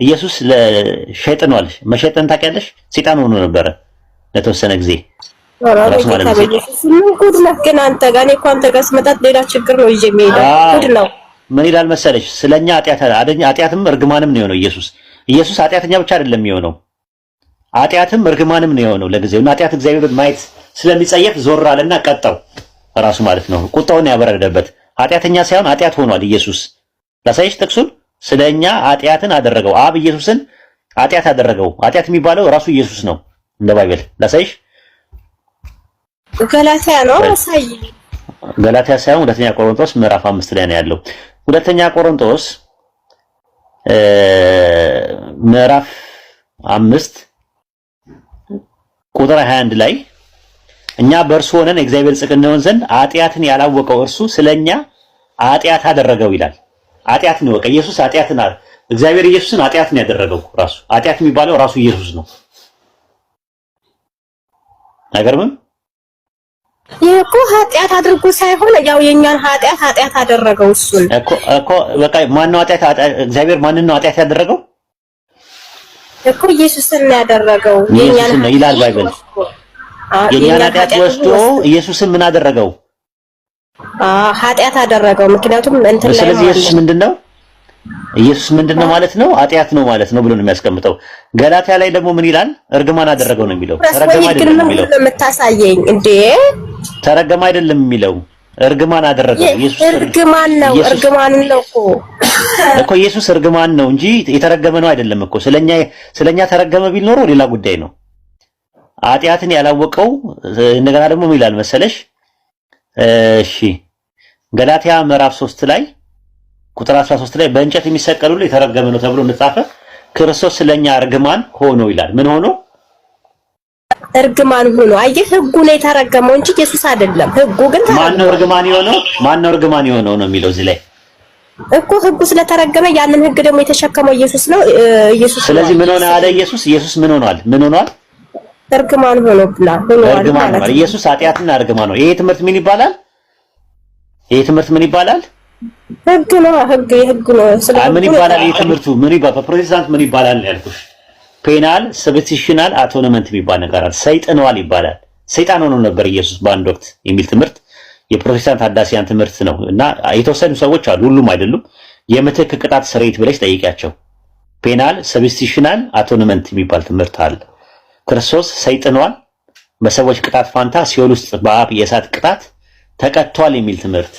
ኢየሱስ ለሸይጥኗል። መሸጠን ታውቂያለሽ? ሰይጣን ሆኖ ነበረ ለተወሰነ ጊዜ ራሱ ማለት ነው። ምን ጉድ ነህ ግን አንተ ጋር። እኔ እኮ አንተ ጋር ስመጣት ሌላ ችግር ነው ይዤ የሚሄደው። ጉድ ነው። ምን ይላል መሰለሽ? ስለኛ ኃጢአት አደኛ ኃጢአትም እርግማንም ነው የሆነው ኢየሱስ። ኢየሱስ ኃጢአተኛ ብቻ አይደለም የሆነው፣ ኃጢአትም እርግማንም ነው የሆነው ለጊዜው። እና ኃጢአት እግዚአብሔር ማየት ስለሚጸየፍ ዞር አለና ቀጣው ራሱ ማለት ነው። ቁጣውን ያበረደበት ኃጢአተኛ ሳይሆን ኃጢአት ሆኗል ኢየሱስ። ላሳይሽ ጥቅሱን። ስለኛ ኃጢአትን አደረገው አብ ኢየሱስን ኃጢአት አደረገው። ኃጢአት የሚባለው ራሱ ኢየሱስ ነው እንደ Bible። ላሳይሽ። ገላትያ ነው፣ አሳይ። ገላትያ ሳይሆን ሁለተኛ ቆሮንቶስ ምዕራፍ 5 ላይ ነው ያለው። ሁለተኛ ቆሮንቶስ ምዕራፍ 5 ቁጥር 21 ላይ እኛ በእርሱ ሆነን የእግዚአብሔር ጽድቅ እንሆን ዘንድ ኃጢአትን ያላወቀው እርሱ ስለኛ ኃጢአት አደረገው ይላል። ኃጢአትን ይወቀ ኢየሱስ ኃጢአትን እግዚአብሔር ኢየሱስን ኃጢአትን ያደረገው ራሱ ኃጢአት የሚባለው ራሱ ኢየሱስ ነው። አይገርምም? ይህ እኮ ኃጢአት አድርጎ ሳይሆን ያው የኛን ኃጢአት ኃጢአት አደረገው እሱን። እኮ እኮ በቃ ማነው ኃጢአት? እግዚአብሔር ማንን ነው ኃጢአት ያደረገው? እኮ ኢየሱስን ነው ያደረገው። ኢየሱስን ነው ይላል Bible። የኛን ኃጢአት ወስዶ ኢየሱስን ምን አደረገው? ኃጢአት አደረገው። ምክንያቱም እንትን ላይ ስለዚህ ኢየሱስ ምንድነው? ኢየሱስ ምንድነው ማለት ነው? ኃጢአት ነው ማለት ነው ብሎ ነው የሚያስቀምጠው። ገላትያ ላይ ደግሞ ምን ይላል? እርግማን አደረገው ነው የሚለው። ተረገመ አይደለም የሚለው። የምታሳየኝ እንዴ? ተረገመ አይደለም የሚለው፣ እርግማን አደረገው። ኢየሱስ እርግማን ነው፣ እርግማን ነው እኮ። እኮ ኢየሱስ እርግማን ነው እንጂ የተረገመ ነው አይደለም እኮ። ስለኛ ተረገመ ቢል ኖሮ ሌላ ጉዳይ ነው። ኃጢአትን ያላወቀው እንደገና ደግሞ ምን ይላል መሰለሽ? እሺ፣ ገላትያ ምዕራፍ 3 ላይ ቁጥር 13 ላይ በእንጨት የሚሰቀል ሁሉ የተረገመ ነው ተብሎ እንደጻፈ ክርስቶስ ስለኛ እርግማን ሆኖ ይላል። ምን ሆኖ? እርግማን ሆኖ። አየህ፣ ህጉ ነው የተረገመው እንጂ ኢየሱስ አይደለም። ህጉ ግን ማን ነው እርግማን የሆነው? ማን ነው እርግማን የሆነው ነው የሚለው እዚህ ላይ። እኮ ህጉ ስለተረገመ ያንን ህግ ደግሞ የተሸከመው ኢየሱስ ነው። ኢየሱስ። ስለዚህ ምን ሆነ አለ ኢየሱስ? ኢየሱስ ምን ሆኗል? ምን ሆኗል? እርግማን ሆኖብናል ሆኗል እርግማን ሆኗል። ኢየሱስ ኃጢአትና እርግማን ነው። ይሄ ትምህርት ምን ይባላል? ይሄ ትምህርት ምን ይባላል? ህግ ነው። ህግ የህግ ነው። ስለ ምን ይባላል? ይሄ ትምህርቱ ምን ይባላል? በፕሮቴስታንት ምን ይባላል ያልኩሽ። Penal substitutional atonement የሚባል ነገር አለ። ሰይጥነዋል ይባላል። ሰይጣን ሆኖ ነበር ኢየሱስ በአንድ ወቅት የሚል ትምህርት የፕሮቴስታንት አዳሲያን ትምህርት ነው። እና የተወሰኑ ሰዎች አሉ፣ ሁሉም አይደሉም። የምትክ ቅጣት ስርየት ብለሽ ጠይቂያቸው። Penal substitutional atonement የሚባል ትምህርት አለ። ክርስቶስ ሰይጥኗል፣ በሰዎች ቅጣት ፋንታ ሲኦል ውስጥ በአብ የእሳት ቅጣት ተቀጥቷል የሚል ትምህርት።